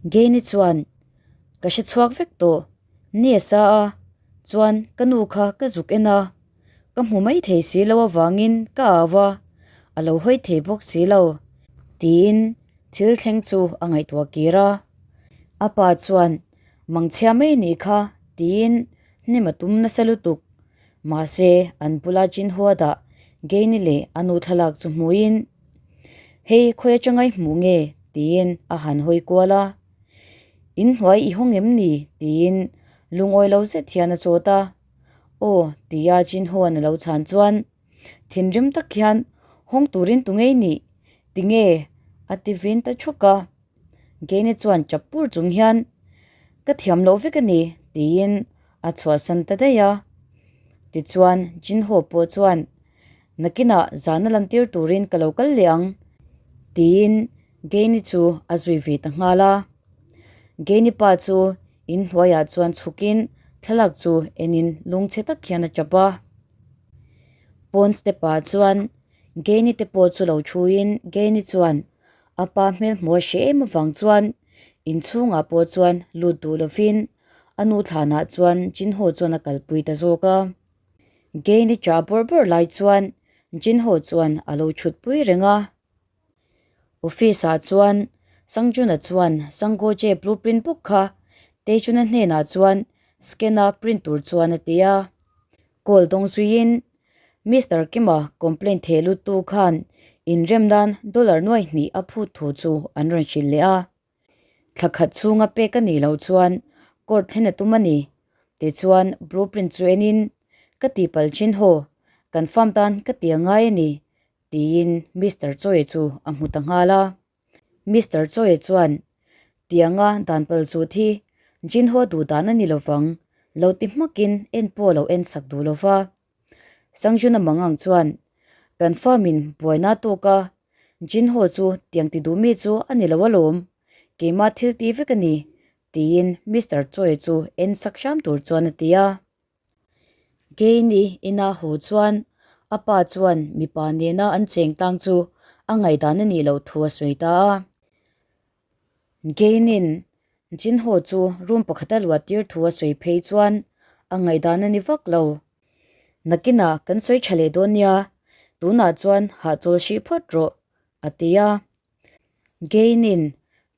Geni chuan, Ka hre chhuak vek tawh, ni a sa a, chuan ka nu kha ka zuk en a, ka hmu mai thei si lo avangin ka au a, a lo hawi thei bawk si lo, tiin thil thleng chu a ngaihtuah kir a. A pa chuan, Mangchhia mai nih kha, tiin hnim a tum nasa lutuk. Mahse, an bula Jinhua dah Geni leh a nu thlalak chu hmuin, Hei khawi atanga i hmuh nge? tiin a han hawi kual a. In hnuai i hawng em ni? tiin lungawi lo zet hian a chawt a. Aw, tia Jinhua'n a lo chhan chuan thinrim tak hian hawng turin tu ngei nih? Tinge? a ti vin ta thuk a. Geni chuan chap pur chung hian, Ka thiam loh vek a ni, tiin a chhuahsan ta daih a. Tichuan, Jinho pawh chuan, Nakinah zana lantir turin ka lo kal leh ang, tiin Geni chu a zui ve ta nghal a. Geni pa chu inhnuaiah chuan chhukin thlalak chu enin lungchhe tak hian a tap a. Pawn step-ah chuan Geni te pawh chu lo thuin Geni chuan A pa hmel hmuh a hre em avang chuan inchhungah pawh chuan lut duh lovin a nu thlanah chuan Jinho chuan a kalpui ta zawk a. Gain-i chah bawrh bawrh lai chuan Jinho chuan a lo chhutpui reng a. Office-ah chuan Sangjun-a chuan Sanggoje blueprint bawk kha Taejun-a hnenah chuan scan-a print tur chuan a ti a. Call dawng zuiin Mister Kima complaint theh luttu khan inrem nan dollar nuai hnih a phut thu chu an rawn hrilh leh a. Thla khat chhunga pek a nih loh chuan court thlen a tum a ni. Tichuan blueprint chu enin, Ka tihpalh chin haw, kan farm tan ka ti a ngai a ni, tiin Mister Choi chu a hmu ta nghal a. Mister Choi chuan, Tianga dan pal zut hi Jinho duh dan a ni lovang, lo ti hmakin en pawh lo en sak duh lova. Sangjuna Mangang chuan, Kan farm-in buaina tawk a, Jinho chu tiang ti duh mi chu a ni lo alawm, keimah thil ti vek a ni, tiin Mister Choi chu en sak hram tur chuan a ti a. Keini ina haw chuan a pa chuan mipa nena an cheng tang chu a ngaihdan a nih loh thu a sawi ta a. Keinin Jinho chu room pakhata luah tir thu a sawi phei chuan a ngaihdan a ni vak lo. Nakinah kan sawi tha leh dawn nia, tunah chuan hahchawl hrih phawt rawh, a ti a. Keinin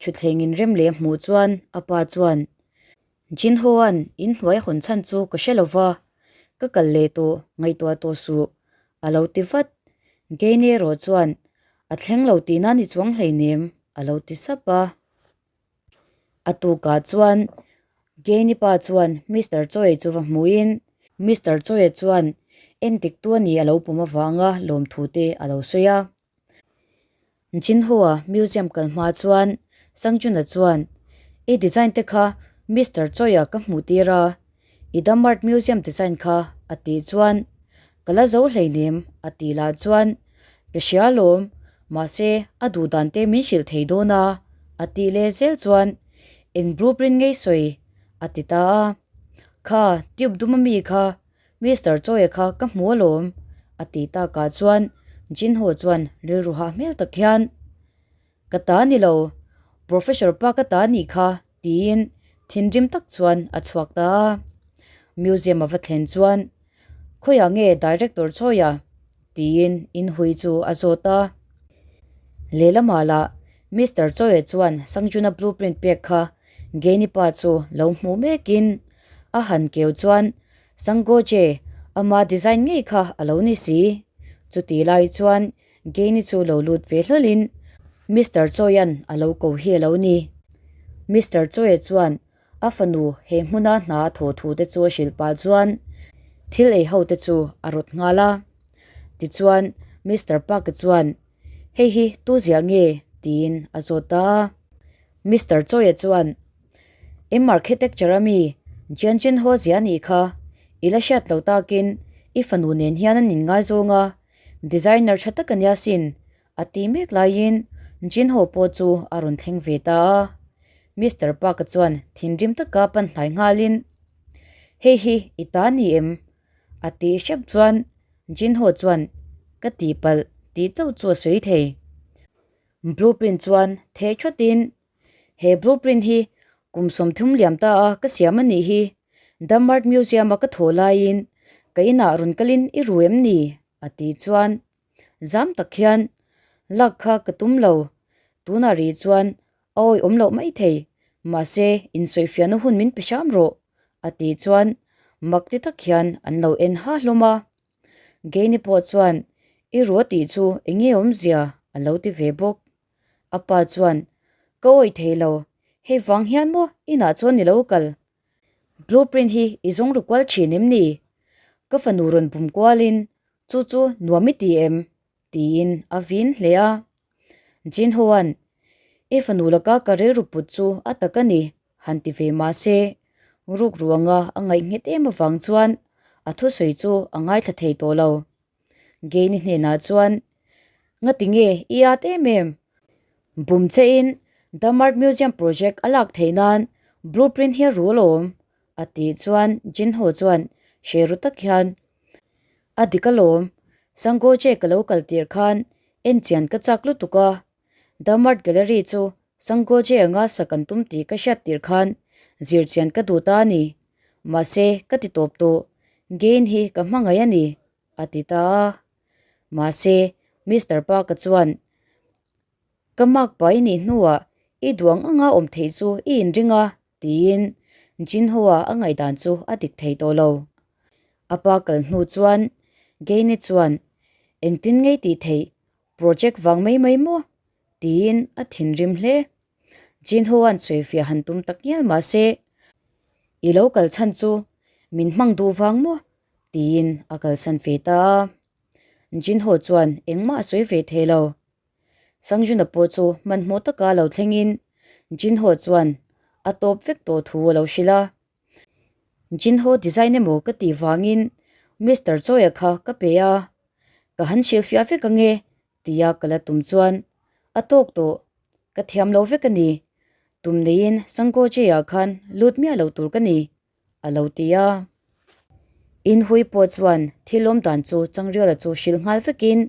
thutthleng inrem leh hmuh chuan a pa chuan Jinhoa'n in hnuai hawn chhan chu ka hre lo va, ka kal leh tawh ngaihtuah tawh suh, a lo ti vat. Keini erawh chuan a thleng lo tihna ni chuang hleinem, a lo ti sap a. A tukah chuan Keini pa chuan Mister Choi chu va hmuhin Mister Choi chuan entik tu a ni a lo pawm avanga lawmthu te a lo sawi a. Jinhua museum kal hma chuan Sangjuna chuan, I design te kha Mister Choi-a ka hmuh tir a, i Dam Art Museum design kha a tih chuan ka la zo hleinem a tih lah chuan ka hria alawm, mahse a duh dan te min hrilh thei dawn a a tih leh zel chuan eng blueprint ngei sawi a ti ta a. Kha tube dum ami kha Mister Chawia kha ka hmu alawm, a ti takah chuan Jinho chuan rilru hah hmel tak hian, Ka ta ni lo, Professor pa ka ta nih kha, tiin thinrim tak chuan a chhuak ta a. Museum a va thlen chuan, Khawiah nge Director Chawia? tiin inhui chu a zawt a. Lehlamah lah Mister Chawia chuan Sangjuna blueprint pek kha Geni pa chu lo hmuh mekin a han keu chuan Sangoje, ama design ngei kha a lo ni si. Chuti lai chuan Geni chu lo lut ve hlawlin Mister Choi-a'n a lo ko hi a lo ni. Mister Choi-a chuan a fanu he hmuna hna a thaw thu te chu a hrilh pah chuan thil ei ho te chu a rawt nghal a. Tichuan Mister Park-a chuan, Hei hi tu ziah nge? tiin a zawt ta a. Mister Choi-a chuan, Em architecture a mi Jian Chen Ho zia anih kha, i la hriat lo takin i fanu nen hian an inngaizawng a, designer tha tak ania sin, a ti mek laiin Jin Ho pawh chu a rawn thleng ve ta a. Mister Park-a chuan thinrim taka pan hnai nghalin, Hei hi i ta ni em? A tih hrep chuan Jin Ho chuan, Ka tihpalh tih chauh chu a sawi thei. Blueprint chuan theh thawtin. He blueprint hi kum 30 liam ta a ka siam a nih hi. Dam Art Museum a ka thawh laiin ka inah rawn kalin i ru em ni? a ti chuan zam tak hian lak kha ka tum lo. Tunah rih chuan a awihawm loh mai thei, mahse insawifiahna hun min pe hram rawh a ti chuan mak ti tak hian an lo en ha hlawm a. Geini pawh chuan i ru a tih chu eng nge awmzia a lo ti ve bawk. A pa chuan ka awih thei lo, hei vang hian maw inah chuan i lo kal? Blueprint hi i zawng ru kual thin em ni? Ka fanu rawn bum kualin chu chu nuam i ti em? tiin a vin hle a. Jinho-a'n I fanu laka ka rilru put chu a tak a ni han ti ve mah se, ruk ruanga a ngaih nghet em avang chuan a thusawi chu a ngaithla thei tawh lo. Geini hnenah chuan, Ngati nge i at em em? Bum chein Dam Art Museum project a lak theih nan blueprint hi a ru alawm, a tih chuan Jinho chuan hre ru tak hian, A dik alawm, Sangoje ka lo kal tir khan enchian ka chak lutuk a, Dam Art Gallery chu Sangoje anga sak an tum tih ka hriat tir khan zirchian ka duh ta a ni. Mahse, ka ti tawp tawh, Gain hi ka hmangaih a ni, a ti ta a. Mahse, Mister Park-a chuan, Ka mark pai nih hnuah i duang anga awm theih chu i inring a, tiin Jinho-a a ngaihdan chu a dik thei tawh lo. A pa kal hnu chuan Gain-i chuan, Engtin ngei tih theih, project vang mai mai maw? tiin a thinrim hle. Jinho-a'n sawifiah han tum tak ngial mah se, I lo kal chhan chu min hmang duh vang maw? tiin a kalsan ve ta a. Jinho chuan engmah a sawi ve thei lo. Sangjuna pawh chu hmanhmawh taka lo thlengin Jinho chuan a tawp vek tawh thu a lo hrilh a. Jinho design emaw ka tih vangin Mister Chawia kha ka pe a, ka han hrilhfiah vek ange Tia ka la tum chuan a tawk tawh, ka thiam lo vek a ni, tum neiin Sangoje-ah khan lut miah lo tur ka ni, a lo ti a. Inhui pawh chuan thil awm dan chu Changriala chu hrilh nghal vekin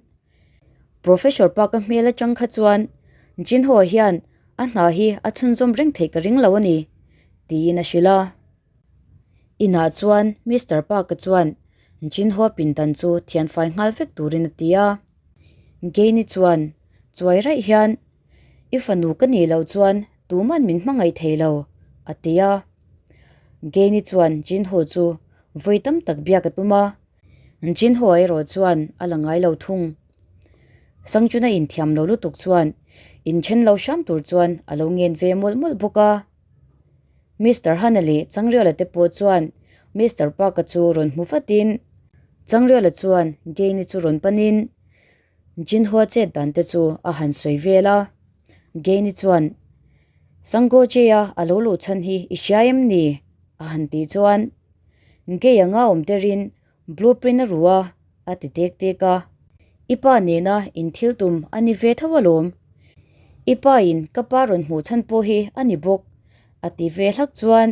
Professor Park-a hmel atang kha chuan Jinho hian a hna hi a chhunzawm reng theih ka ring lo a ni, tiin a hrilh a. Inah chuan Mister Park-a chuan Jinho pindan chu thianfai nghal vek turin a ti a. Gain-i chuan chuai raih hian, I fanu ka nih loh chuan tuman min hmangaih thei lo, a ti a. Gain-i chuan Jinho chu vawi tam tak biak a tum a, Jinho erawh chuan a la ngai lo thung. Sangchuna inthiam lo lutuk chuan inthen lo hram tur chuan a lo ngen ve mawlh mawlh bawk a. Mister Hana leh Changriala te pawh chuan Mister Park-a chu rawn hmu vatin Changriala chuan Gain-i chu rawn panin Jinhua chet dan te chu a han sawi vel a. Gain-i chuan Sangoje-a a lo luh chhan hi i hria em ni? a han tih chuan Gay anga awm terin Blueprint a ru a, a ti tek tek a. I pa nena in thil tum a ni ve tho alawm. I pa in ka pa rawn hmuh chhan pawh hi a ni bawk, a ti ve hlak chuan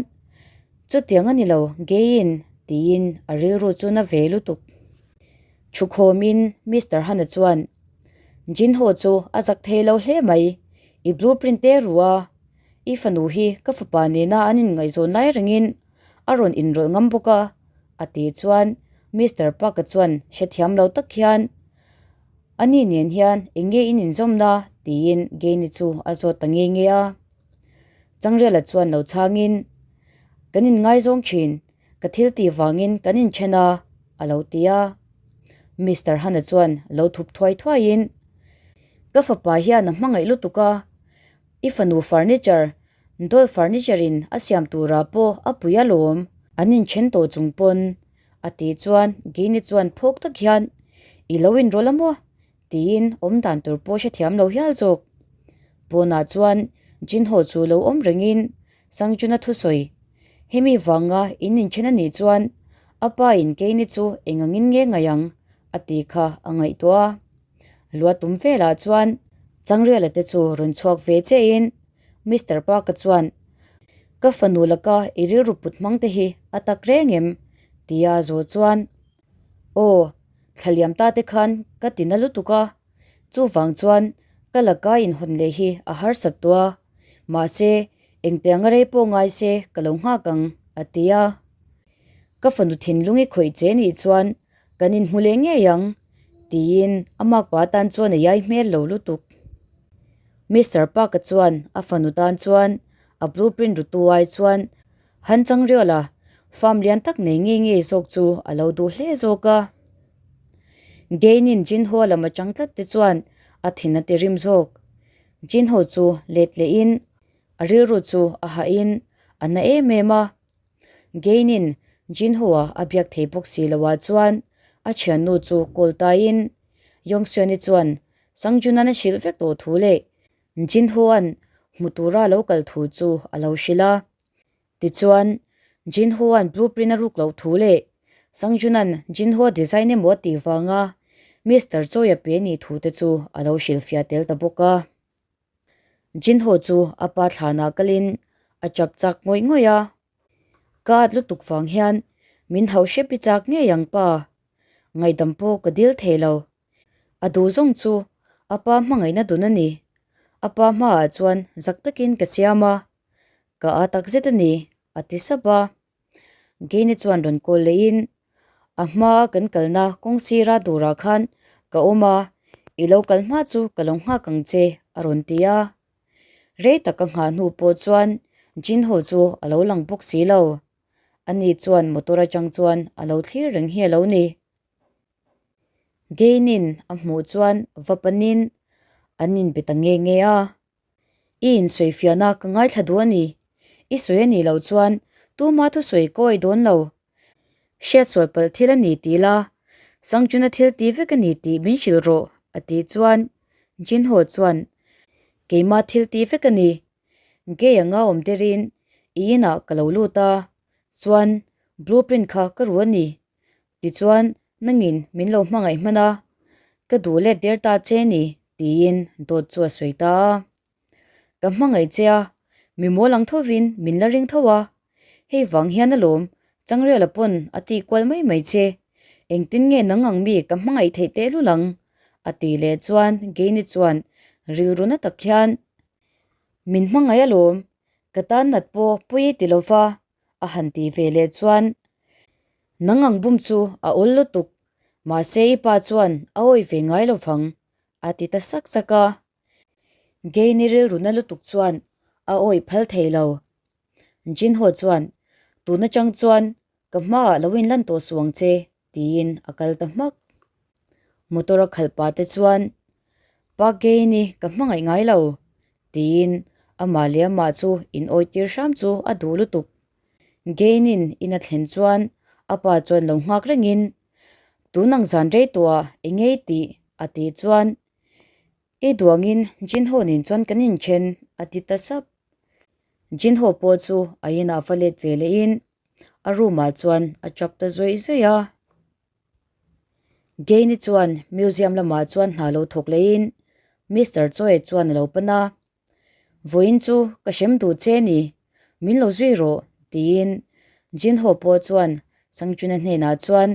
chutiang a ni lo Gain tiin a rilru chu na ve lutuk. Thukhawmin Mister Hana chuan Jinho chu a zak thei lo hle mai, i blueprint te ru a, i fanu hi ka fapa nena an inngaihzawn lai rengin a rawn inrawlh ngam bawk a, a tih chuan Mister Park-a chuan hrethiam lo tak hian a ni nen hian eng nge in inzawmna tiin Gain-i chu a zawt ta nge nge a. Changrela chuan lo chhangin Kan inngaizawng thin, ka thil tih vangin kan inthen a, a lo ti a. Mister Hana chuan lo thup thuai thuaiin Ka fapa hian a hmangaih lutuk a, I fanu furniture, doll furniture in a siam turah pawh a pui alawm, an inthen tawh chung pawn a tih chuan Gini chuan phawk tak hian I lo inrawlh a maw? tiin awm dan tur pawh hrethiam lo hial zawk. Pawnah chuan Jinho chu lo awm rengin Sangjuna thusawi, Hemi vanga in inthen a nih chuan a pa in keini chu eng angin nge ngaih ang? a ti kha a ngaihtuah a. Lua tum velah chuan Changrela te chu rawn chhuak ve chiahin Mister Park-a chuan Ka fanu laka i rilru put hmang te hi a tak reng em? tia zawh chuan Aw, thlaliam ta te khan ka ti na lutuk a, chuvang chuan ka laka inhawn leh hi a harsat tawh a. Mahse, engtianga rei pawh ngai se ka lo nghak ang, a ti a. Ka fanu thinlung i khawih che nih chuan kan inhmu leh ngei ang, tiin a makpa tan chuan a iai hmel lo lutuk. Mister Park-a chuan a fanu tan chuan a blueprint rutu ai chuan Han chang rial a, farm lian tak nei ngei ngei zawk chu a lo duh hle zawk a. Gain-in Jinho lam atang tlat te chuan a thin a ti rim zawk. Jinho chu let lehin a rilru chu a hahin a na em em a. Gain-in Jinho-a a biak thei bawk si loah chuan a thiannu chu call taiin Yongseon-i chuan Sangjun-an a hrilh vek tawh thu leh Jinho-a'n hmu tura lo kal thu chu a lo hrilh a. Tichuan, Jinho-a'n blueprint a ruk loh thu leh Sangjun-a'n Jinho-a design emaw a tih vanga Mister Choi-a pe nih thu te chu a lo hrilhfiah tel ta bawk a. Jinho chu a pa thlanah kalin a chap chak ngawih ngawih a. Ka at lutuk vang hian min hauh hrep i chak ngei ang pa. Ngaihdam pawh ka dil thei lo. A duh zawng chu a pa hmangaihna dun a ni. A pa hmaah chuan zak takin ka siam a, ka a tak zet a ni, a ti sap a. Gaine chuan rawn kawl lehin, A hmaa kan kalna kawng sira durah khan ka awm a, i lo kal hma chu ka lo nghak ang che, a rawn ti a. Rei tak a nghah hnu pawh chuan Jinho chu a lo lang bawk si lo. Ani chuan motor atang chuan a lo thlir reng hi a lo ni. Gain-in a hmuh chuan va panin an inbe ta nge nge a. I insawifiahna ka ngaithla duh a ni. I sawi a nih loh chuan tuma thusawi ka awih dawn lo. Hriatsual palh thil a ni tih la, Sangchuna thil ti vek a ni tih min hrilh rawh, a tih chuan Jinho chuan, Keimah thil ti vek a ni. Gay anga awm derin i inah ka lo lut a, chuan blueprint kha ka ru a ni. Tichuan, nangin min lo hmangaih hman a, ka duh let der ta che ni, tiin dawt chu a sawi ta a. Ka hmangaih che a, mi mawl ang thovin min la ring tho a, hei vang hian alawm Changrela pawn a tih kual mai mai che, engtin nge nang ang mi ka hmangaih theih tehlul ang? a tih leh chuan Gaini chuan rilru na tak hian, Min hmangaih alawm, ka tan nat pawh pawi ti lova, a han ti ve leh chuan, Nang ang bum chu a awl lutuk, mahse i pa chuan a awih ve ngai lo vang, a ti ta sak sak a. Gaini rilru na lutuk chuan a awih phal thei lo. Jinho chuan, Tun atang chuan ka hmaah lo inlan tawh suh ang che, tiin a kal ta hmak. Motor a khalh pah te chuan, Pa Gaini ka hmangaih ngai lo, tiin amah leh amah chu in awih tir hram chu a duh lutuk. Gainin in a thlen chuan a pa chuan lo nghak rengin, Tun ang zan rei tawhah eng ngei tih? a tih chuan, I duangin Jinho nen chuan kan inthen, a ti ta sap. Jinho pawh chu a inah va let ve lehin a room ah chuan a chap ta zawih zawih a. Gaini chuan museum lamah chuan hna lo thawk lehin Mister Choi chuan a lo pan a, Vawiin chu ka hrem duh che ni, min lo zui rawh tiin Jinho pawh chuan Sangchuna hnenah chuan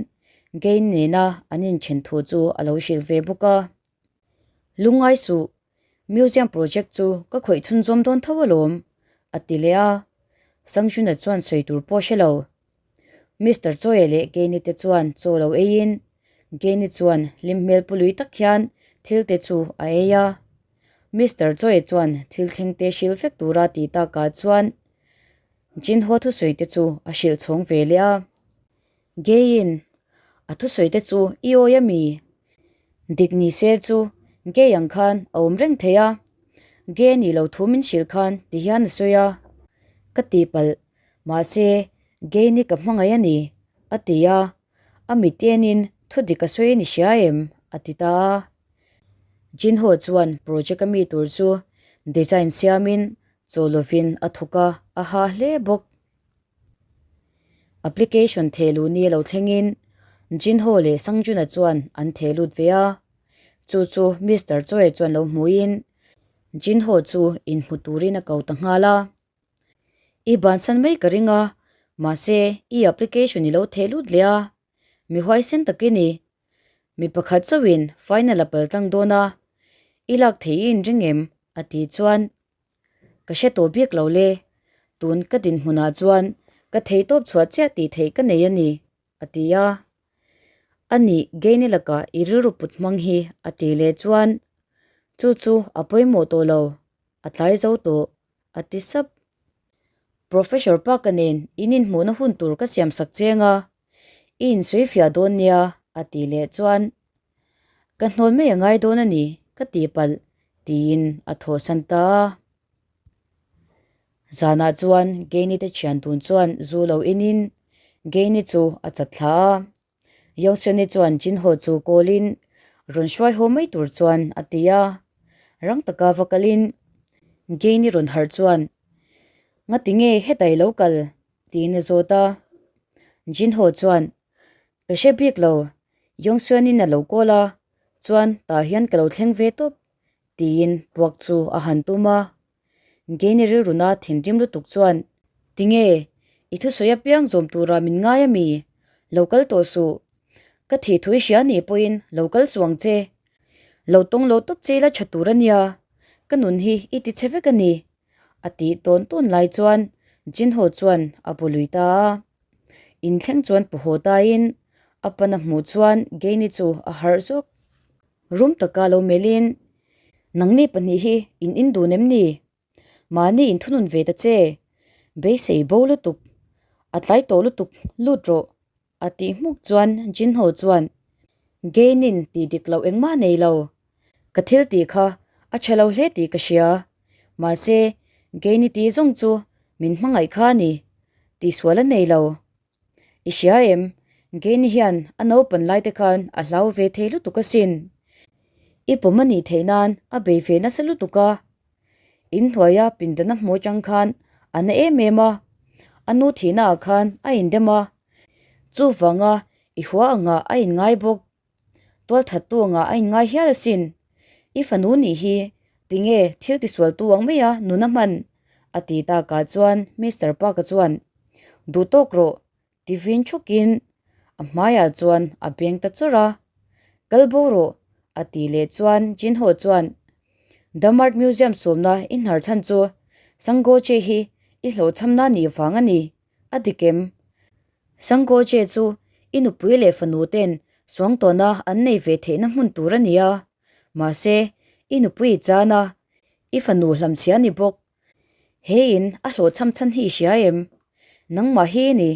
Gain nena an inthen thu chu a lo hrilh ve bawk a. Lungngai suh, Museum project chu ka khawih chhunzawm dawn tho alawm, a ti leh a. Sangchuna chuan sawi tur pawh hre lo. Mister Chawia leh Gaini te chuan chaw lo eiin Gaini chuan hlim hmel pului tak hian thil te chu a ei a. Mister Chawia chuan thil thleng te hrilh vek tura tih takah chuan Jinho thusawi te chu a hrilh chhawng ve leh a. Geiin a thusawi te chu i awi a mi? Dik ni se chu Gei ang khan a awm reng thei a. Ge nih lo thu min hrilh khan ti hian a sawi a. Ka tihpalh Mahse, Gaini ka hmangaih a ni, a ti a. A mit enin thu dik a sawi a ni hria em? a ti ta a. Jinho chuan project a mi tur chu design siamin chaw lovin a thawk a, a ha hle bawk. Application theh luh ni a lo thlengin Jinho leh Sangjuna chuan an theh lut ve a. Chu chu Mister Choi chuan lo hmuhin Jinho chu inhmu turin a ko ta nghal a. I bansan mai ka ring a, mahse i application i lo theh lut leh a, mi huaisen tak i ni. Mi pakhat chauhin final a pal tlang dawn a, i lak thei i inring em? a tih chuan. Ka hre tawh bik lo le, tun ka dinhmunah chuan ka theitawp chhuah chiah tih theih ka nei a ni, a ti a. A nih Gaine lakah i rilru put hmang hi a ti leh chuan, Chu chu a pawimawh tawh lo, a tlai zo tawh, a ti sap. Professor Park-a nen in inhmuhna hun tur ka siam sak cheng a, i insawi fiah dawn nia, a ti leh chuan, Ka hnawl mai a ngai dawn a ni, ka ti palh, tiin a thawhsan ta a. Zanah chuan Gaini te thian tun chuan zu lo inin Gaini chu a chat thla a. Yongseni chuan Jinho chu kawlin rawn hruai haw mai tur chuan a ti a. Rang taka va kalin Gaini rawn harh chuan, Ngati nge hetai lo kal? tiin a zawt a. Jinho chuan, Ka hre bik lo, Yongsuanin a lo kawl a, chuan tah hian ka lo thleng ve tawp, tiin puak chu a han tum a. Gaine rilruna thinrim lutuk chuan, Tinge, i thusawi apiang zawm tura min ngai a mi? Lo kal tawh suh. Ka thih thu i hria nih pawhin lo kal suh ang che. Lo tawng lo tawp che ila tha tur a nia, ka nun hi i ti chhe vek a ni, a tih tawn tawn lai chuan Jinho chuan a bu lui ta a. Inthleng chuan pu haw taiin a pana hmuh chuan Gaine chu a harh zawk. Rum taka lo melhin, Nangni pahnih hi in in dun em ni? Mahni in thunun ve ta che. Beisei bo lutuk. A tlai tawh lutuk, lut rawh. A tih hmuk chuan Jinho chuan, Gainin tih dik loh engmah nei lo. Ka thil tih kha a tha lo hle tih ka hria. Mahse, Gaini tih zawng chu min hmangaih kha a ni. Tihsual a nei lo. I hria em? Gaini hian a naupan lai te khan a hlau ve thei lutuk asin. I pawm a nih theih nan a bei ve nasa lutuk a. In hnuaia pindana hmu atang khan a na em em a, a nu thihna ah khan a indem a, chuvanga i hua angah a inngai bawk. Tualthattu angah a inngai hial asin. I fanu nih hi tinge thil tisualtu ang maia nun a hman? a ti takah chuan Mister Park-a chuan, Duh tawk rawh, Ti vin thukin a hmaiah chuan a beng ta chawrh a, Kal bo rawh, a ti leh chuan Jinho chuan Dam Art Museum sawmna i hnar chhan chu Sanggoche hi i hlawhchhamna nih vang a ni, a dik em? Sanggoche chu i nupui leh fanu ten suangtawna an nei ve theihna hmun tur a ni a, mahse i nupui i chan a, i fanu hlamchhia ni bawk. He in a hlawhchham chhan hi i hria em? Nangmah hi i ni.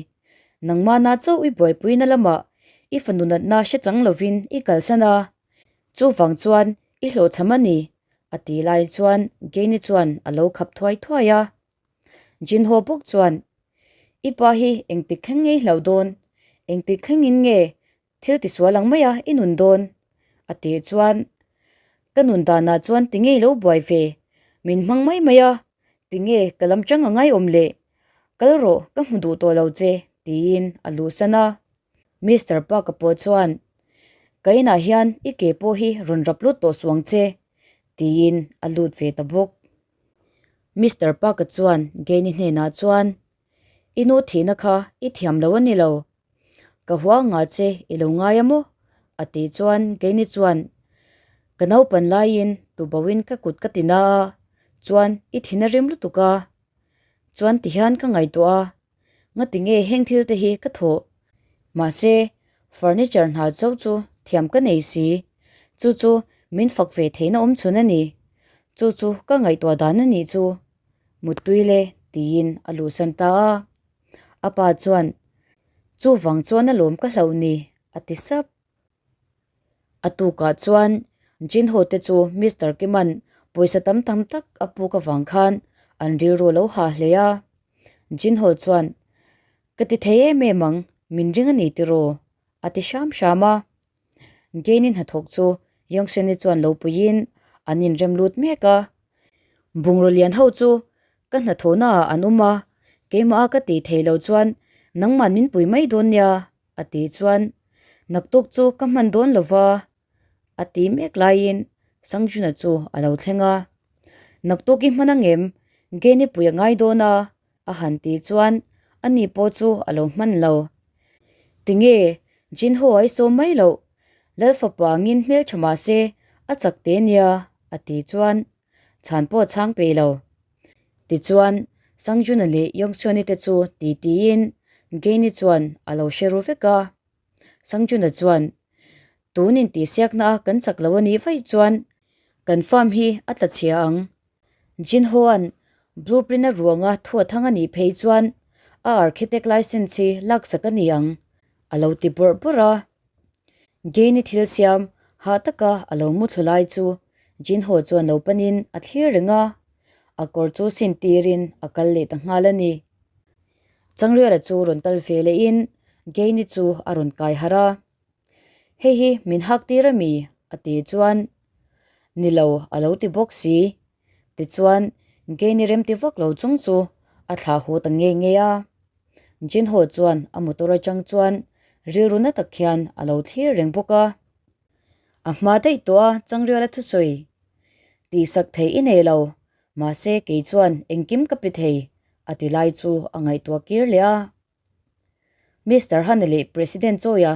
Nangmah na chauh i buaipuina lamah i fanu natna hre chang lovin i kalsan a. Chuvang chuan i hlawhchham a ni, a ti lai chuan Gaine chuan a lo khap thuai thuai a. Jinho bawk chuan, I pa hi engtik thleng nge i hlauh dawn? Engtik thlengin nge Thil tisual ang mai a, i nun dawn? A tih chuan, Ka nun danah chuan tinge i lo buai ve? Min hmang mai mai a, tinge ka lam chang a ngaiawm le? Kal rawh, ka hmu duh tawh lo che, tiin a luhsan a. Mister Park-a pawh chuan, Ka inah hian i ke pawh hi rawn rap lut tawh suh ang che, tiin a lut ve ta bawk. Mister Park-a chuan Gaine hnenah chuan, I nu thihna kha i thiam lo a ni lo. Ka hua nga che i lo ngai a maw? A tih chuan keini chuan ka naupan laiin tubauhin ka kut ka ti na a, chuan i thin a rim lutuk a. Chuan tihian ka ngaihtuah a, ngati nge heng thil te hi ka thawh? Mahse, furniture hna chauh chu thiam ka nei si. Chu chu min fak ve theihna awm chhun a ni. Chu chu ka ngaihtuah dan a nih chu. Muttui le, tiin a luhsan ta a. A pa chuan, Chuvang chuan a lawm ka hlauh ni, a ti sap. A tukah chuan Jinho te chu Mister Kima'n pawisa tam tam tak a puk avang khan an rilru a lo hah hle a. Jinho chuan, Ka ti thei em em ang, min ring a ni tiraw? a ti hram hram a. Gain-i hnathawk chu Yongseni chuan lo puiin an inrem lut mek a. Bungraw lian ho chu ka hnathawhna ah an awm a, keimah a ka tih theih loh chuan nangman min pui mai dawn nia, a tih chuan naktuk chu ka hman dawn lo va, a ti mek laiin Sangjuna chu a lo thleng a. Naktuk i hman angem? Gain-i pui a ngai dawn a, A han tih chuan ani pawh chu a lo hman lo. Tinge, Jinho a i sawm mai loh, Lal fapa angin hmel tha mah se a chak te nia, a tih chuan chhan pawh a chhang peih lo. Tichuan, Sangjuna leh Yongsuani te chu ti tiin Gaini chuan a lo hre ru vek a. Sangjuna chuan, Tun intihsiakna a kan chak lo a nih vaih chuan kan farm hi a tla chhia ang. Jinhoa'n blueprint a ruanga thu a thang a nih phei chuan a architect licence hi laksak a ni ang, a lo ti bawrh bawrh a. Gaini thil siam hah taka a lo mu thlu lai chu Jinho chuan lo panin a thlir reng a, a kawr chu sin tirin a kal leh ta nghal a ni. Changriala chu rawn kal ve lehin Gaini chu a rawn kai harh a, Hei hi min hak tir a mi? a ti chuan Ni lo a lo ti bawk si. Tichuan Gaini remti vak lo chung chu a thlah haw ta nge nge a. Jinho chuan a motor atang chuan rilru na tak hian a lo thlir reng bawk a. A hma daih tawh a Changriala thusawi tihsak thei i nei lo, mahse kei chuan engkim ka pe thei a ti lai chu a ngaihtuah kir leh a. Mister Hana leh President Chawia,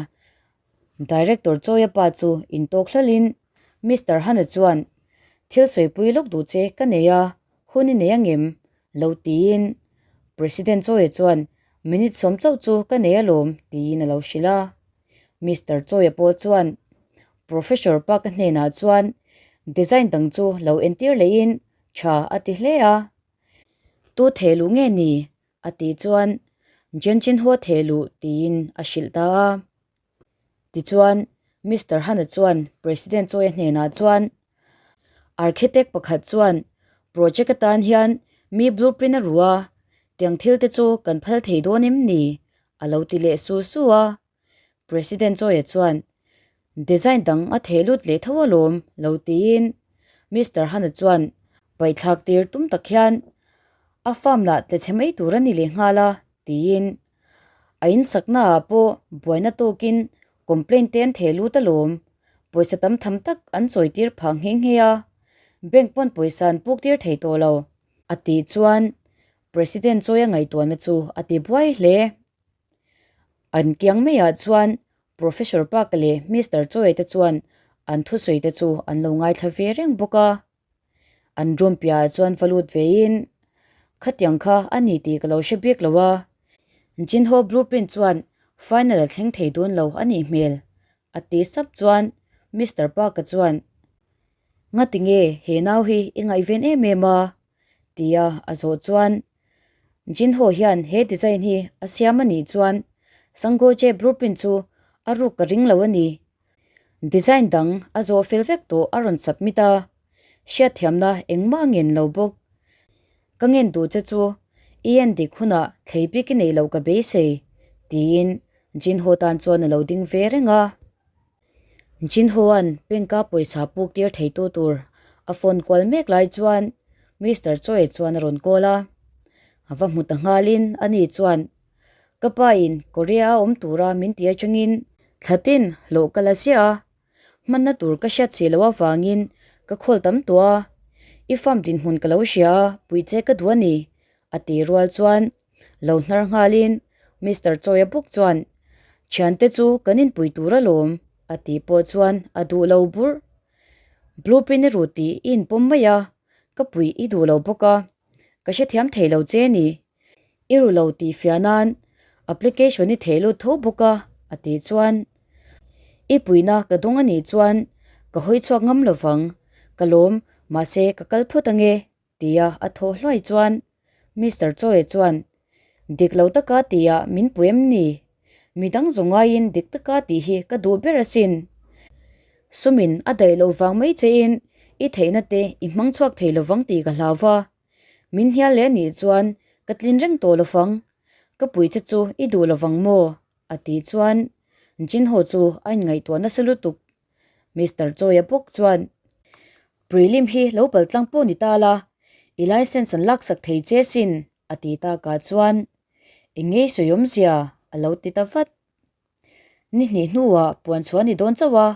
Director Chawia pa chu intawk hlawlhin Mister Hana chuan thil sawipui lawk duh che ka nei a, hun i nei angem? Lo tiin President Chawia chuan minute sawm chauh chu ka nei alawm tiin a lo hrilh a. Mister Chawia pawh chuan Professor Park-a hnenah chuan design dang chu lo entir lehin tha a ti hle a. Tu theh luh nge ni? a tih chuan Jen Chin Ho theh luh tiin a hrilh ta a. Tichuan Mister Hana chuan President Chawia hnenah chuan Architect pakhat chuan project atan hian mi blueprint a ru a, tiang thil te chu kan phal thei dawn em ni? a lo ti leh su su a. President Chawia chuan design dang a theh lut leh tho alawm lo tiin Mister Hana chuan paihthlak tir tum tak hian a farm lah tle chhe mai tur a ni leh nghal a tiin a insakna ah pawh buaina tawkin complaint te an theh lut alawm pawisa tam tham tak an chawi tir phah nghe nghe a bank pawn pawisa an puk tir thei tawh lo a tih chuan President Chawia ngaihtuahna chu a ti buai hle. An kiang maiah chuan Professor Park leh Mister Choi te chuan an thusawi te chu an lo ngaithla ve reng bawk a. An room piahah chuan va lut vein, Khatiang kha a ni tih ka lo hre bik lo a, Jinho blueprint chuan final a thleng thei dawn lo a nih hmel, a ti sap chuan Mister Park-a chuan, Ngati nge he nau hi i ngaihven em em a? tia a zawh chuan Jinho hian he design hi a siam a nih chuan Sangoje blueprint chu a ruk ka ring lo a ni. Design dang a zawh fel vek tawh a rawn submit a, hriatthiamna engmah a ngen lo bawk. Ka ngen duh che chu i en dik hunah thlei bik i nei lo ka beisei, tiin Jinho tan chuan a lo ding ve reng a. Jinhoa'n bank-a pawisa puk tir theitu tur a phone kual mek lai chuan Mister Choi chuan a rawn call a. A va hmu ta nghalin ani chuan, Ka pain Korea a awm tura min ti atangin thlatin hlawh ka la ziah a, hmanna tur ka hriat si loh avangin ka khawl tam tawh a, i farm dinhmun ka lo hria a, puih che ka duh a ni, a ti rual chuan lo hnar nghalin Mister Chawia bawk chuan Thiante chu kan inpui tur alawm a tih pawh chuan a duh lo burh. Blueprint i ru tih i inpawm mai a, ka puih i duh lo bawk a, ka hrethiam thei lo che ni. I ru lo tih fiah nan application i theh lut tho bawk a a tih chuan i puihna ka dawng a nih chuan ka hawi chhuak ngam lovang, ka lawm mahse ka kal phawt ange. Tia a thaw hluai chuan Mister Chawia chuan, Dik lo taka tia min pui em ni? Midang zawng ngaiin dik taka tih hi ka duh ber asin. Sumin a daih loh vang mai chein i theihna te i hmang chhuak thei lovang tih ka hlau va. Min hnial leh anih chuan ka tlin reng tawh lovang. Ka pui che chu i duh lovang maw? a tih chuan Jinho chu a inngaihtuah nasa lutuk. Mister Chawia bawk chuan, Prelim hi lo pal tlang pawh ni ta la, i licence an laksak thei che sin, a ti takah chuan, Eng ngei sawi awmzia? a lo ti ta vat. Ni hnih hnuah puan chhuah a ni dawn chauh a,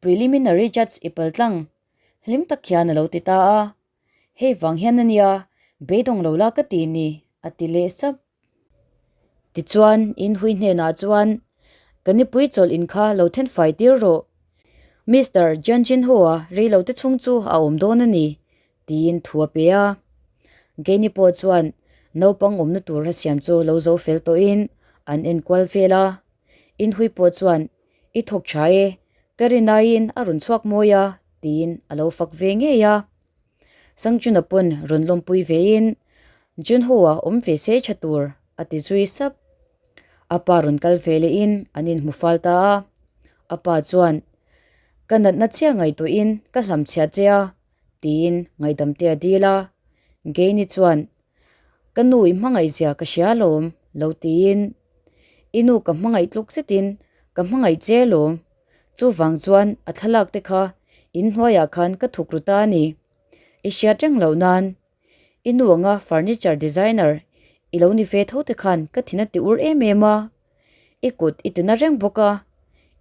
Preliminary judge i pal tlang, hlim tak hian a lo ti ta a. Hei vang hian a nia, beidawng lo la ka ti ni, a ti leh sap. Tichuan, inhui hnenah chuan, Ka nipui chawlh in kha lo then fai tir rawh. Mister Jian Jinho-a reilote chhung chu a awm dawn a ni, tiin thu a pe a. Keini pawh chuan naupang awmna tur a siam chu lo zo fel tawhin an enkual vel a. Inhui pawh chuan I thawk tha e, ka rinaiin a rawn chhuak mawi a tiin a lo fak ve ngei a. Sangchuna pawn rawn lawmpui vein Junho-a awm ve se tha tur a ti zui sap. A pa rawn kal ve lehin an inhmu fal ta a. A pa chuan, Ka natna chiah ngaihtuahin ka hlamchhiah che a tiin ngaihdam te a dil a. Geini chuan, Ka nu i hmangaihzia ka hria alawm lo tiin, I nu ka hmangaih tluk zetin ka hmangaih che alawm. Chuvang chuan a thlalak te kha in hnuaiah khan ka thuk ru ta a ni. I hriat reng loh nan i nu anga furniture designer i lo ni ve tho te khan ka thin a ti ur em em a, i kut i tina reng bawk a,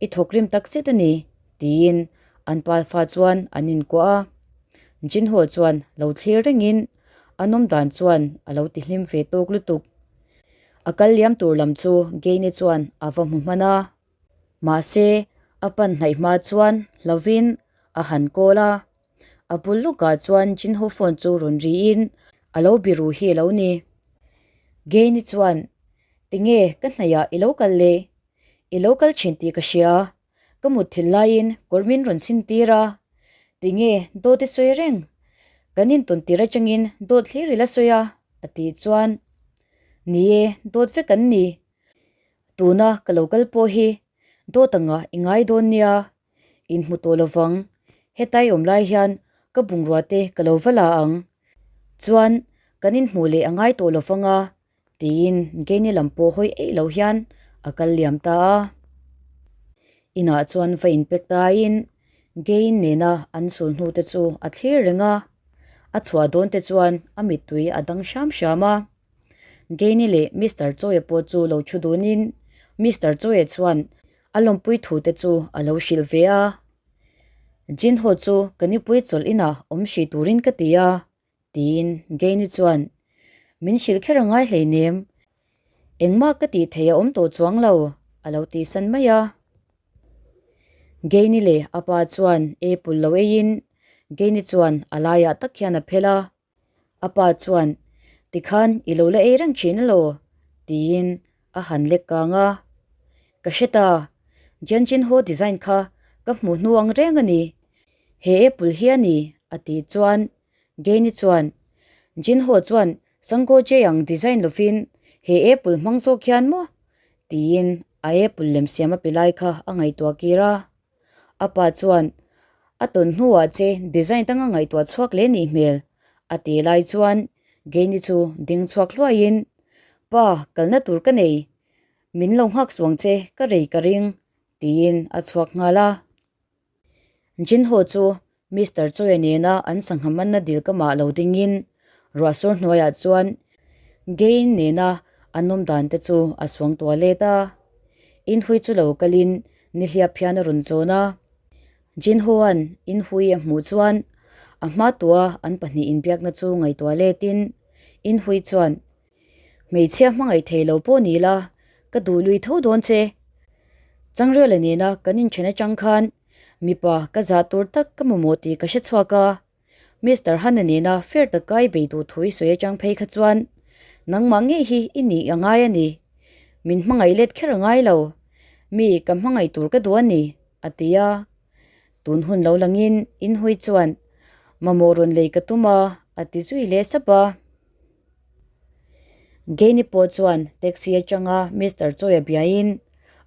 i thawk rim tak zet a ni tiin an pa fa chuan an inkuah a. Jinho chuan lo thlir rengin a nawm dan chuan a lo ti hlim ve tawk lutuk. A kal liam tur lam chu Gaine chuan a va hmu hman a. Mahse, a pan hnaih hma chuan hlovin a han kawl a. A bul lukah chuan Jinho phone chu rawn riin a lo biru hi a lo ni. Gaine chuan, Tinge ka hnaihah i lo kal le? I lo kal thin tih ka hria. Ka mut thil laiin kawr min rawn sin tir a. Tinge dawt i sawi reng? Kan intawn tir atangin dawt hlir i la sawi a, a tih chuan, Ni e, dawt vek an ni. Tuna ka lo kal pawh hi dawt anga i ngai dawn nia, inhmu tawh lovang. Hetai awm lai hian ka bungrua te ka lo va la ang. Chuan kan inhmuh leh a ngai tawh lovang a, tiin Genie lam pawh hawi eih lo hian a kal liam ta a. Inah chuan va inpek taiin Gane nena an sul hnu te chu a thlir reng a, a chhuah dawn te chuan a mittui a dang hram hram a. Genie leh Mister Chawia pawh chu lo thu dunin Mister Chawia chuan a lawmpui thu te chu a lo hrilh ve a. Jinho chu ka nipui chawlh inah awm hrih turin ka ti a, tiin Genie chuan min hrilh kher a ngai hleinem, engmah ka tih theih a awm tawh chuang lo a lo tih san mai a. Genie leh a pa chuan apple lo eiin Genie chuan a laiah tak hian a phel a. A pa chuan, Tikhan i lo la ei reng thin elaw? tiin a han lek kang a. Ka hre ta, Jianjin Ho design kha ka hmuh hnu ang reng a ni. He apple hi a ni, a tih chuan Gaini chuan, Jin Ho chuan Sanggo Jay ang design lovin he apple hmang zawk hian maw? tiin a apple lem siam a pe lai kha a ngaihtuah kir a. A pa chuan, A tawn hnuah che design danga ngaihtuah chhuak leh nih hmel, a ti lai chuan Gaini chu ding chhuak hluaiin, Pa, kalna tur ka nei. Min lo nghak suang che, ka rei ka ring, tiin a chhuak nghal a. Jinho chu Mister Chawia nena an sangha manna dil kamah lo dingin ruahsur hnuaiah chuan Gain nena an awm dan te chu a suang tuah let a. Inhui chu lo kalin nihliap hian a rawn zawn a. Jinho-a'n Inhui a hmuh chuan a hma tua an pahnih inbiakna chu ngaihtuah letin Inhui chuan, Hmeichhia hmangaih thei lo pawh ni la, ka duh lui tho dawn che. Changrela nena kan inthen atang khan mipa ka zah tur tak ka mamawh tih ka hre chhuak a. Mister Hanna nena fair taka i bei duh thu i sawi atang phei kha chuan nangmah ngei hi i nih a ngai a ni. Min hmangaih let kher a ngai lo. Mi ka hmangaih tur ka duh a ni, a ti a. Tun hun lo langin Inhui chuan mamawh rawn lei ka tum a, a ti zui leh sap a. Gaini pawh chuan taxi atanga Mister Chawia biain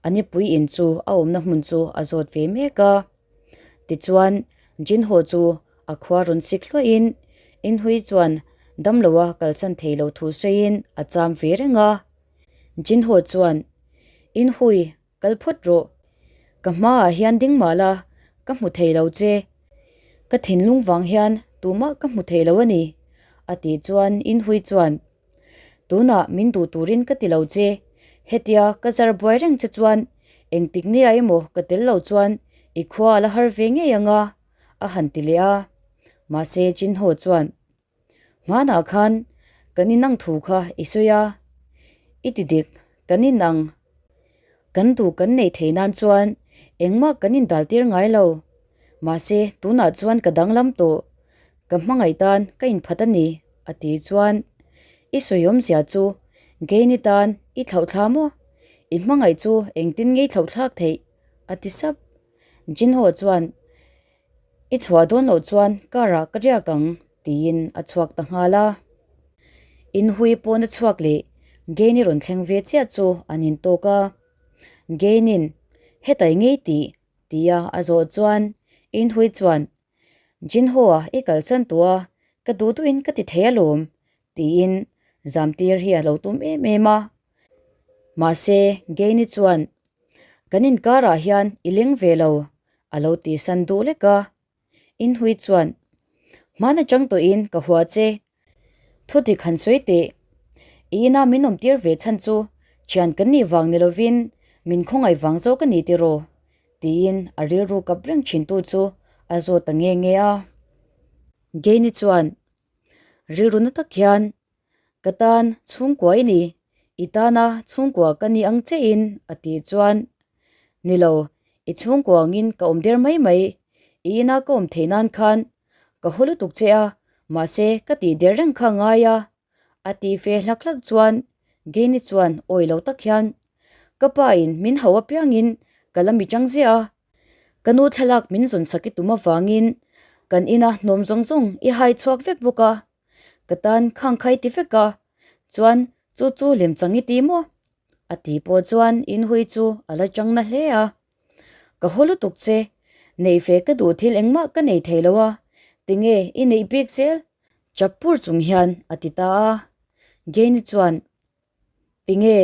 a nipui in chu a awmna hmun chu a zawt ve mek a. Tichuan, Jinho chu a khua rawn sik hluahin Inhui chuan damloa kalsan thei lo thu sawiin a cham ve reng a. Jinho chuan, Inhui, Kal phawt rawh. Ka hmaah hian ding mah la, ka hmu thei lo che. Ka thinlung vang hian tumah ka hmu thei lo a ni, a tih chuan Inhui chuan, Tunah min duh turin ka ti lo che. Hetia ka zar buai reng che chuan engtik nia emaw ka tel lo chuan i khua a la har ve ngei ang a, a han ti leh a. Mahse Jinho chuan, Hmanah khan kan inang thu kha i sawi a, i ti dik, kan inang. Kan duh kan neih theih nan chuan engmah kan indal tir ngai lo. Mahse, tunah chuan ka danglam tawh. Ka hmangaih tan ka inphat a ni, A tih chuan, I sawi awmzia chu Gain-i tan i thlauhthla maw? I hmangaih chu engtin nge i thlauhthlak theih? A ti sap. Jinho chuan, I chhuah dawn loh chuan car ah ka riak ang, tiin a chhuak ta nghal a. Inhui pawn a chhuak leh Gain-i rawn thleng ve chiah chu an intawk a. Gain-in, Hetai ngei tih, tia a zawh chuan Inhui chuan, Jinho-a i kalsan tawh a, ka duh duhin ka ti thei alawm, tiin zamtir hi a lo tum em em a. Mahse, Gain-i chuan, Kan inkarah hian i leng ve lo, a lo tihsan duh lek a. Inhui chuan, Hman atang tawhin ka hua che, Thu dik han sawi teh. I ina min awmtir ve chhan chu thian kan nih vang ni lovin min khawngaih vang zawk a ni tiraw? tiin a rilru kap reng thintu chu a zawt ta nge nge a. Gain-i chuan rilru na tak hian ka tan chhungkua i ni, i tana chhungkua ka ni ang chein a tih chuan ni lo, i chhungkua angin ka awm der mai mai, i ina ka awm theih nan khan Ka haw lutuk che a, mahse ka tih der reng kha ngai a. A tih ve hlak hlak chuan Genie chuan awi lo tak hian ka pa in min hauh apiangin ka la mi chang ziah a, ka nu thlalak min zawn sak i tum avangin kan ina hnawm zawng zawng i hai chhuak vek bawk a, ka tan khang kha i ti vek a, chuan chu chu lem chang i ti maw? A tih pawh chuan inhui chu a la chang na hle a. Ka haw lutuk che, neih ve ka duh thil engmah ka nei thei lo a, tinge i neih bik zel? Chap pur chung hian a ti ta a. Gain-i chuan, Tinge,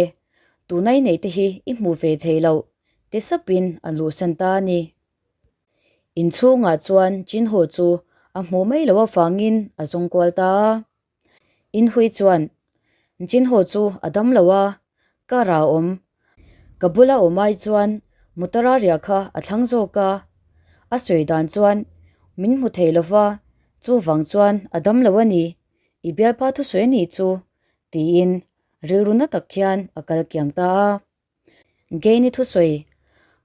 tuna i neih te hi i hmuh ve thei loh, ti sapin a luhsan ta a ni. Inchhungah chuan Chinho chu a hmuh mai loh avangin a zawng kual ta a. Inhui chuan Jinho chu a dam lo a, car ah a awm. Ka bula awm ai chuan motor a riah kha a thlang zawk a. A sawi dan chuan min hmu thei lo va, chuvang chuan a dam lo a ni, i bialpa thusawi a nih chu, tiin rilru na tak hian a kal kiang ta a. Gain-i thusawi,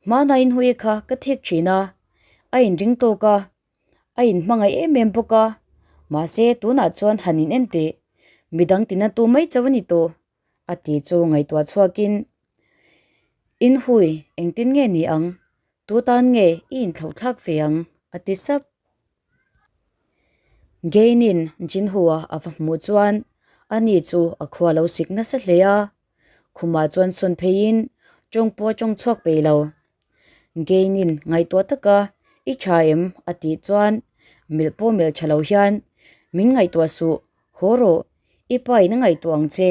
Hmana inhui kha ka thik thin a, a inring tawk a, A inhmangaih em em bawk a, mahse tunah chuan han in en teh, midang tina tu mai chauh a ni tawh, a ti chu ngaihtuah chhuakin, Inhui, engtin nge ni ang? Tu tan nge i inthlauh thlak ve ang? a ti sap. Gain-in Jinhua a va hmuh chuan ani chu a khua lo sik nasa hle a, khumah chuan sawn pheiin tawng pawh a tawng chhuak peih lo. Gain-in ngaihtuah taka i tha em? a tih chuan milh pawh melh tha lo hian min ngaihtuah suh, haw rawh, i pa in a ngaihtuah ang che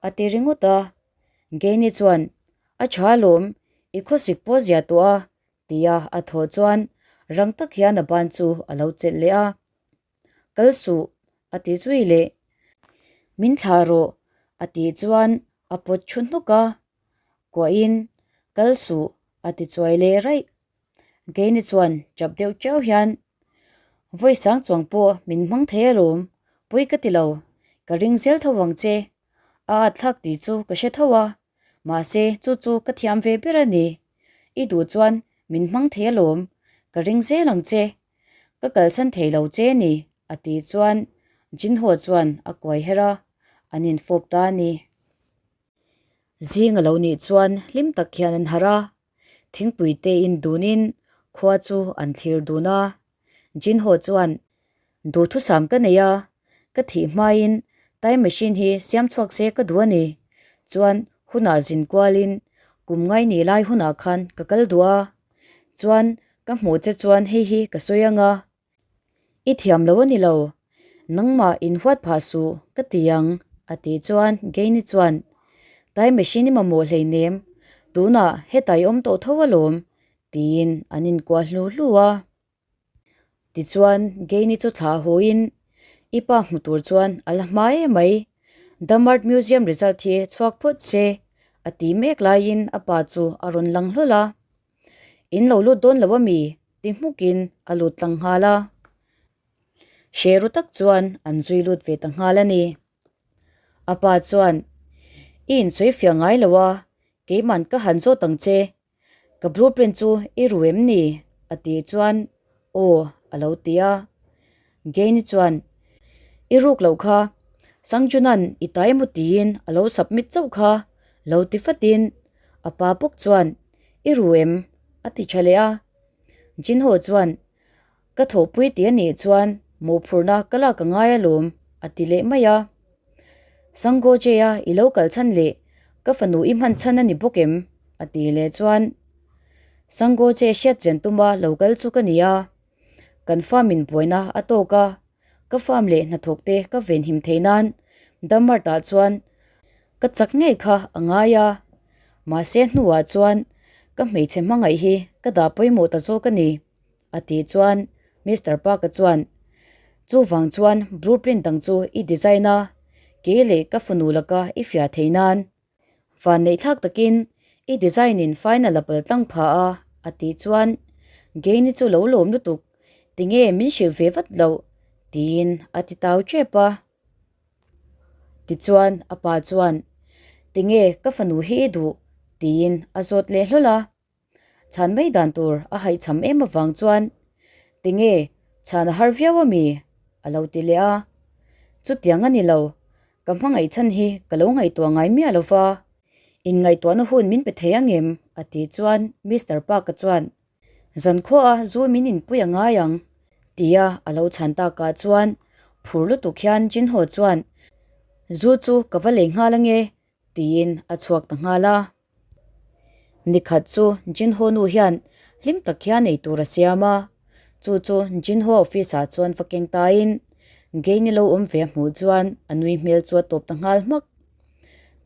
a ti ringawt a. Gain-i chuan a tha alawm, i khawsik pawh a zia tawh a tia a thawh chuan rang tak hian a ban chu a lo chelh leh a. Kal suh a ti zui leh. Min thlah rawh a tih chuan a pawt thu hnuk a. Kuahin kal suh a ti chuai leh raih. Keini chuan chap deuh cheu hian vawi sang chuang pawh min hmang thei alawm, pawi ka ti lo, ka ring zel tho vang che. A at thlak tih chu ka hre tho a, mahse chu chu ka thiam ve ber a ni. I duh chuan min hmang thei alawm, ka ring zel ang che. Ka kalsan thei lo che ni, a tih chuan Jinho chuan a kuai her a, an infawp ta a ni. Zing a lo nih chuan hlim tak hian an harh a, thingpui te in dunin khua chu an thlir dun a. Jinho chuan, Duhthusam ka nei a, ka thih hmain time machine hi siam chhuak se ka duh a ni. Chuan hunah zin kualin kum ngai nih lai hunah khan ka kal duh a. Chuan ka hmuh che chuan hei hi ka sawi ang a. I thiam lo a ni lo, nangmah in huat phah suh ka ti ang a tih chuan Gain-i chuan Time machine i mamawh hleinem, tunah hetah i awm tawh tho alawm tiin an inkuah hlu hlu a. Tichuan Gain-i chu thlah hawiin i pa hmu tur chuan a la hma em mai, Dam Art Museum result hi chhuak phawt se a ti mek laiin a pa chu a rawn lang hlawl a. In lo lut dawn lo a mi? ti hmukin a lut tlang nghal a. Hre ru tak chuan an zui lut ve ta nghal a ni. A pa chuan, I insawi fiah ngai lo a, keiman ka han zawt ang che. Ka blueprint chu i ru em ni? a tih chuan, Aw, a lo ti a. Gain-i chuan, I ruk loh kha. Sangjunan i ta emaw tiin a lo submit chauh kha lo ti fatin a pa bawk chuan I ru em? a ti tha leh a. Jinho chuan Ka thawhpui tih a nih chuan mawhphurhna ka lak a ngai alawm a ti leh mai a. Sangoje-a i lo kal chhan leh ka fanu i hman chhan a ni bawk em? a ti leh chuan Sangoje hriat chian tuma lo kal chu ka ni a, kan farm in buaina a tawk a, ka farm leh hnathawk te ka venhim theih nan Damart ah chuan ka chak ngei kha a ngai a, mahse hnuah chuan ka hmeichhe hmangaih hi ka dah pawimawh ta zawk a ni. A tih chuan Mister Park-a chuan, Chuvang chuan blueprint dang chu i design a, kei leh ka fanu laka i fiah theih nan. Van neih thlak takin i design in final a pal tlang pha a, a tih chuan Gain-i chu lo lawm lutuk, tinge min hrilh ve vat loh? tiin a ti tau tep a. Tichuan a pa chuan, Tinge ka fanu hi i duh? tiin a zawt leh hlawl a. Chhan mai dan tur a haihchham em avang chuan Tinge chhan a har viau a mi? a lo ti leh a. Chutiang a ni lo, ka hmangaih chhan hi ka lo ngaihtuah ngai miah lo va, inngaihtuahna hun min pe thei ang em? a tih chuan Mister Park-a chuan Zankhuaha zu min inpui a ngai ang tia a lo chhan takah chuan phur lutuk hian Jinho chuan Zu chu ka va lei nghal ange tiin a chhuak ta nghal a. Nikhat chu Jinho nu hian hlim tak hian ei tur a siam a, chu chu Jinho office ah chuan va keng tain Gain-i lo awm ve a hmuh chuan a nui hmel chu a tawp ta nghal hmak.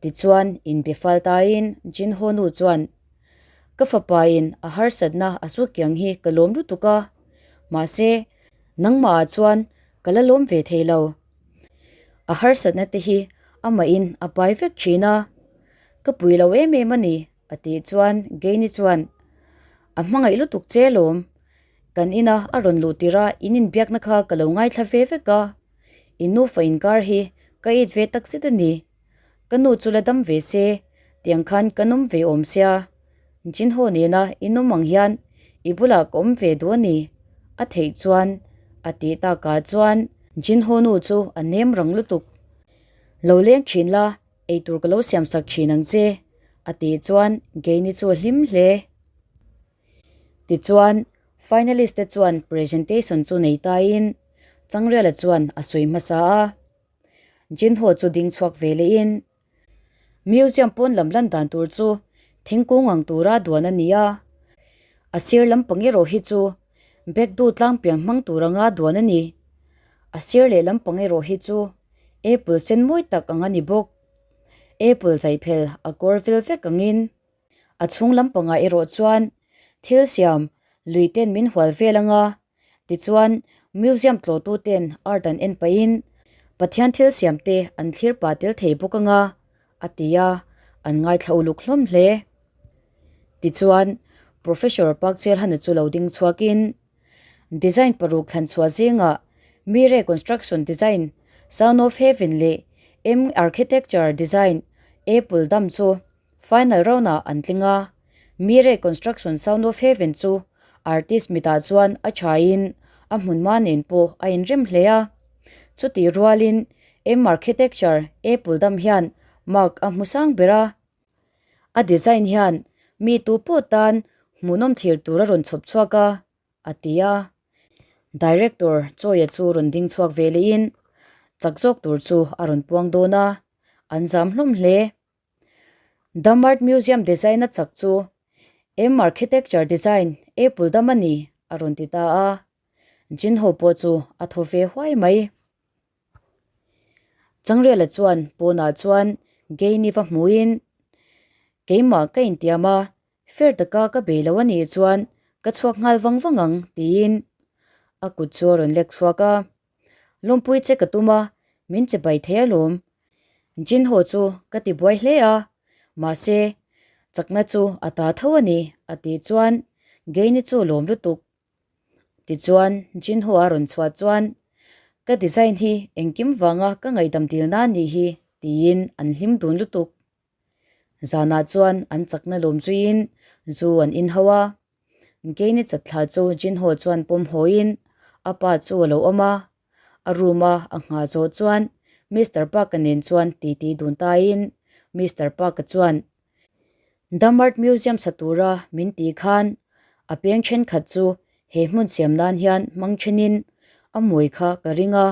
Tichuan inbe fal tain Jinho nu chuan, Ka fapa in a harsatna a su kiang hi ka lawm lutuk a, mahse nangmah ah chuan ka la lawm ve thei lo. A harsatna te hi amahin a pai vek thin a, ka pui lo em em a ni a tih chuan Gaini chuan a hmangaih lutuk che lawm, kan ina a rawn luh tirh a in inbiakna kha ka lo ngaithla ve vek a, in nufa inkar hi ka it ve tak zet a ni, ka nu chu la dam ve se tiang khan ka nawm ve awm sia, Jinho nena i nawm ang hian i bulah ka awm ve duh a ni a theih chuan a tih takah chuan Jinho nu chu a nem rang lutuk. Lo leng thin la Eitur ka lo siam sak thin ang che, a tih chuan Gaini chu a hlim hle. Tichuan, finalist te chuan presentation chu nei tain Changriala chuan a sawi hmasa a. Jinho chu ding chhuak ve lehin, Museum pawn lam lan dan tur chu thingkung ang tura duan a ni a, a sir lampang erawh hi chu Baekdu tlangpiang hmang tur anga duan a ni. A sir leh lampang erawh hi chu Apple sen mawi tak ang a ni bawk. Apple zaiphel a kawr vel vek angin a chhung lampangah erawh chuan thil siam lui ten min hual vel anga tichuan museum tlawhtu ten art an en pahin Pathian thil siam te an thlir pah tel thei bawk anga a ti a, an ngaithla uluk hlawm hle. Tichuan Professor Park Chelhana chu lo ding chhuakin Design paruk thlan chhuah zingah Mire Construction Design, Sound of Heaven leh M Architecture Design, Apple Dam chu final round ah an tling a. Mire Construction Sound of Heaven chu artist mitah chuan a thain a hmunhma nen pawh a inrem hle a. Chutih rualin M Architecture, Apple Dam hian mark a hmu sang ber a. A design hian mi tu pawh tan hmuhnawm thlir tur a rawn chhawp chhuak a, a ti a. Director Chawia chu rawn ding chhuak ve lehin chak zawk tur chu a rawn puang dawn a, an zam hlawm hle. Dam Art Museum design a chak chu M Architecture Design Apple Dam a ni, a rawn ti ta a. Jinho pawh chu a thaw ve huai mai. Changriala chuan pawnah chuan Gaini va hmuhin, Keimah ka intiam a, fair taka ka bei lo a nih chuan ka chhuak nghal vang vang ang, tiin a kut chu a rawn lek chhuak a. Lawmpui che ka tum a, min che bai thei alawm. Jinho chu ka ti buai hle a, mahse chakna chu a ta tho a ni, a tih chuan Gaini chu lawm lutuk. Tichuan, Jinho a rawn chhuah chuan, Ka design hi engkim vanga ka ngaihdam dil na nih hi, tiin an hlim dun lutuk. Zanah chuan an chakna lawm zuiin zu an in ho a. Gain-i chatthla chu Jinho chuan pawm hawiin a pa chu a lo awm a. A room a a nghah zawh chuan. Mister Park-a nen chuan titi dun tain Mister Park-a chuan Damart Museum sa tura min ti khan a peng thenkhat chu he hmun siam nan hian hmang thenin a mawi kha ka ring a.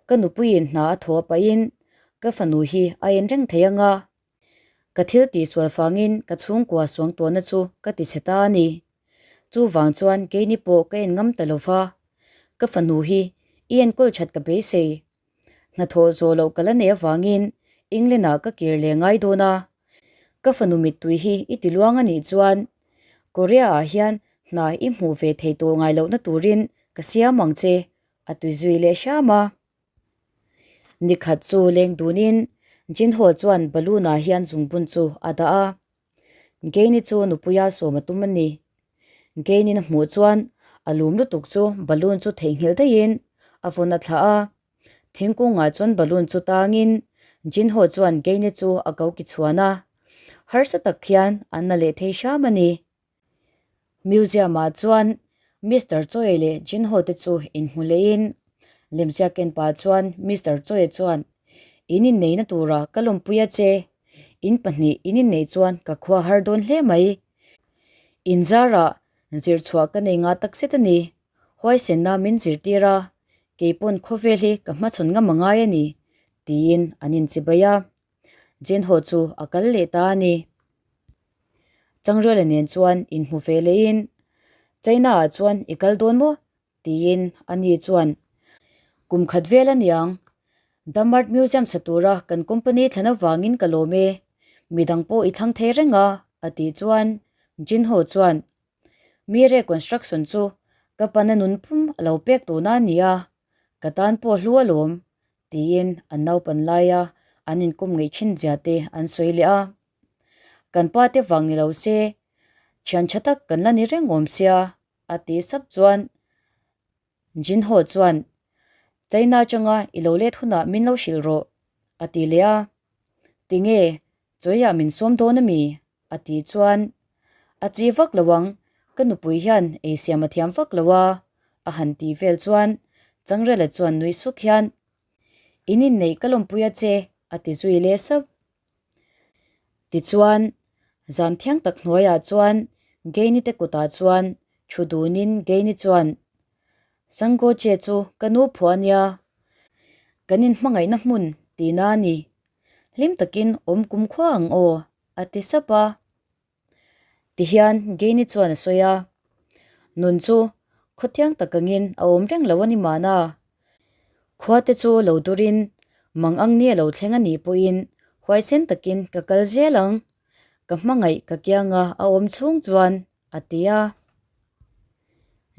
Ka nupuiin hna a thaw pahin ka fanu hi a en reng thei anga. Ka thil tihsual fangin ka chhungkua suangtuahna chu ka ti chhe ta a ni. Chuvang chuan keini pawh ka en ngam ta lo va, ka fanu hi i enkawl that ka beisei. Hnathawh zawh loh ka la nei avangin England-ah ka kir leh ngai dawn a, ka fanu mittui hi i ti luang a nih chuan Korea-ah hian hna i hmuh ve thei tawh ngai lohna turin ka siam ang che, a tui zui leh hram a. Nikhat chu leng dunin Jinho chuan balloon-ah hian zungbun chu a dah a. Gaini chu nupuia sawm a tum a ni. Gainin a hmuh chuan a lum lutuk chu balloon chu theihnghilh daihin a vawn a thlah a. Thingkungah chuan balloon chu tangin Jinho chuan Gaini chu a ko ki chhuan a. Harsa tak hian an na leh thei hram a ni. Museum-ah chuan Mister Choi leh Jinho te chu inhmu lehin lemziak ken pah chuan Mister Choi chuan, In inneihna tura ka lawmpui a che, in pahnih in inneih chuan ka khua har dawn hle mai. In zarah zirchhuah ka nei nga tak zet a ni, huaisenna min zirtir a, keipawn khawvel hi ka hmachhawn ngam a ngai a ni, tiin an inchibai a. Jinho chu a kal leh ta a ni. Changrela nen chuan inhmu ve lehin, China-ah chuan i kal dawn maw? tiin ani chuan, Kum khat vel a niang. Damart Museum sa tura kan company thlan avangin ka lawm e. Midang pawh i thlang thei reng a, a tih chuan Jinho chuan, Mire Construction chu ka pana nun pum a lo pek tawhna a ni a, ka tan pawh hlu alawm, tiin an naupan laia an inkawm ngeih thin zia te an sawi leh a. Kan pa te vang ni lo se, thian tha tak kan la ni reng awm sia, a ti sap chuan Jinho chuan, China atanga i lo let hunah min lo hrilh rawh, a ti leh a. Tinge, chawiah min sawm dawn a mi? a ti chuan, A chi vak lo ang, ka nupui hian ei siam a thiam vak lo a, a han ti vel chuan Changrela chuan nui suk hian, In inneih ka lawmpui a che, a ti zui leh sap. Tichuan, zan thiang tak hnuaiah chuan Gaini te kutah chuan thu dunin Gaini chuan, Sangoche chu ka nu phuah a nia, kan inhmangaihna hmun tihna a ni. Hlim takin awm kum khua ang aw, a ti sap a. Tihian Gaini chuan a sawi a, Nun chu khawthiang tak angin a awm reng lo a ni mahna. Khua te chu lo durin mang ang ni a lo thleng a nih pawhin huaisen takin ka kal zel ang, ka hmangaih ka kianga a awm chhung chuan a ti a.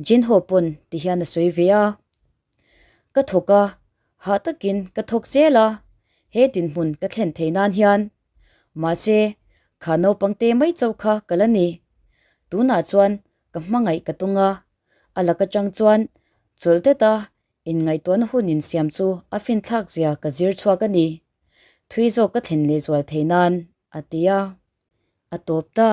Jinho pawn tihian a sawi ve a, Ka thawk a, hah takin ka thawk zel a, he dinhmun ka thlen theih nan hian Mahse, kha naupang te mai chauh kha ka la ni. Tunah chuan ka hmangaih ka tung a, a lak atang chuan chawlh teta inngaihtuahna hun insiam chu a finthlak zia ka zir chhuak a ni. Thui zawk ka thlen lehzual theih nan, a ti a. A tawp ta.